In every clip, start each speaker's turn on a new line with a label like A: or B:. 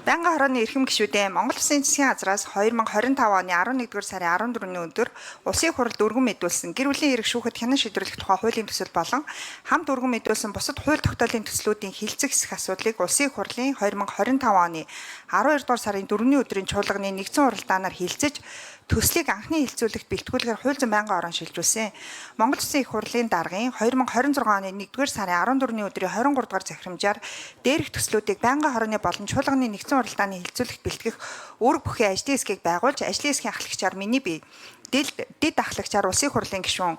A: Байнгын хорооны эрхэм гишүүдээ, Монгол Улсын засгийн газраас 2025 оны 11-р сарын 14-ний өдөр Улсын их хурлд өргөн мэдүүлсэн гэр бүлийн эрх, шүүхэд хянан шийдвэрлэх тухай хуулийн төсөл болон хамт өргөн мэдүүлсэн бусад хууль тогтоолын төслүүдийн хэлцэх хэсэх асуудлыг Улсын их хурлын 2025 оны 12 дугаар сарын 4-ний өдрийн чуулганы нэгдсэн хуралдаанаар хэлцэж, төслийг анхны хэлцүүлэгт бэлтгүүлэхээр хууль зүйн байнгын орон шилжүүлсэн. Монгол Улсын их хурлын даргын 2026 оны 1-р сарын 14-ний өдрийн 23 дугаар захирамжаар дээрх төслүүдийг байнгын хорооны болон чуулганы нэгдсэн хуралдааны хэлцүүлэгт бэлтгэх үүрэг бүхий ажлын хэсгийг байгуулж, ажлын хэсгийн ахлагчаар миний бие, дэд ахлагчаар Улсын их хурлын гишүүн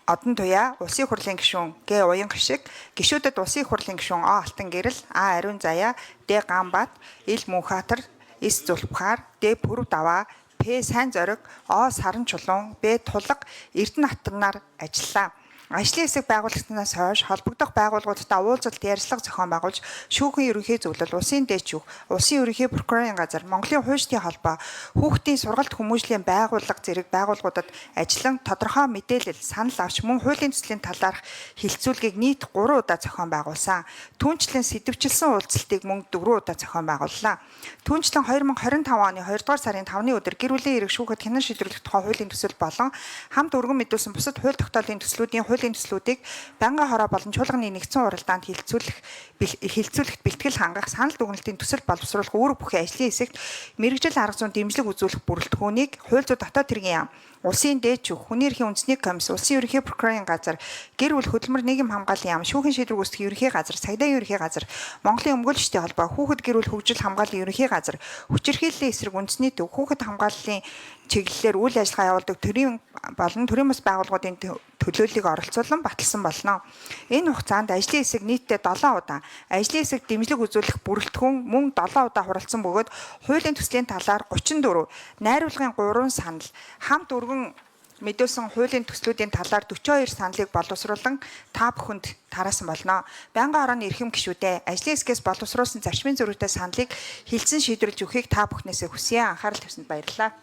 A: Одон Туяа, Улсын их хурлын гишүүн Г Уян Гшиг, гишүүдэд Улсын их хурлын гишүүн О Алтан Гэрэл, А Ариун Заяа, Д Ганбат, Ил Мөнхбаатар, С Зүлфхар, Д Пүрэв Даваа, П Сайн Зориг, О Саран Чулуун, Б Тулга, Эрдэнэ Хатанаар ажиллаа. Ажлын хэсэг байгуулагдсанаас хойш холбогдох байгууллагуудтай уулзалт, ярилцлага зохион байгуулж, шүүхийн ерөнхий зөвлөл, улсын дээд шүүх, улсын ерөнхий прокурорын газар, Монголын хуульчдын холбоо, хүүхдийн сургалт хүмүүжлийн байгууллага зэрэг байгууллагуудад ажиллан тодорхой мэдээлэл, санал авч мөн хуулийн төслийн талаарх хэлэлцүүлгийг нийт 3 удаа зохион байгуулсан. Түүнчлэн сэдэвчилсэн уулзалтыг мөн 4 удаа зохион байгууллаа. Түүнчлэн 2025 оны 2 дугаар сарын 5-ны өдөр гэр бүлийн эрх, шүүхэд хянан шийдвэрлэх тухай хуулийн төсөл болон хамт өргөн мэдүүлсэн бусад хууль тогтоолын төслүүдийн хуулийн төслүүдийг байнгын хороо болон чуулганы нэгдсэн хуралдаанд хэлэлцүүлэхт бэлтгэл хангах, санал дүгнэлтийн төсөл боловсруулах үүрэг бүхий ажлын хэсэгт мэргэжил арга зүйн дэмжлэг үзүүлэх бүрэлдэхүүнийг хууль зүйн дотоод хэргийн яам, Улсын дээд шүүх, Хүний эрхийн үндэсний комисс, Улсын ерөнхий прокурорын газар, гэр бүл хөдөлмөр нийгэм хамгааллын яам, шүүхийн шийдвэр гүйцэтгэх ерөнхий газар, цагдаагийн ерөнхий газар, Монголын өмгөөлөгчдийн холбоо, хүүхэд гэр бүл хөгжил хамгааллын ерөнхий газар, хүчирхийллийн эсрэг үндэсний төв, хүүхэд хамгааллын чиглэлээр үйл ажиллагаа явуулдаг төрийн болон төрийн бас байгууллагуудын төлөөллийг оролцуулан баталсан болно. Энэ хугацаанд ажлын хэсэг нийтдээ 7 удаа, ажлын хэсэг дэмжлэг үзүүлэх бүрэлдэхүүн мөн 7 удаа хуралдсан бөгөөд хуулийн төслийн талаар 34, найруулгын 3 санал, хамт өргөн мэдүүлсэн хуулийн төслүүдийн талаар 42 саналыг боловсруулан та бүхэнд тараасан болно. Байнгын хорооны эрхэм гишүүдээ, ажлын хэсгээс боловсруулсан зарчмын зөрүүтэй саналыг хэлэлцэн шийдвэрлэж өгөхийг та бүхнээсээ хүсье. Анхаарал тавьсанд баярлалаа.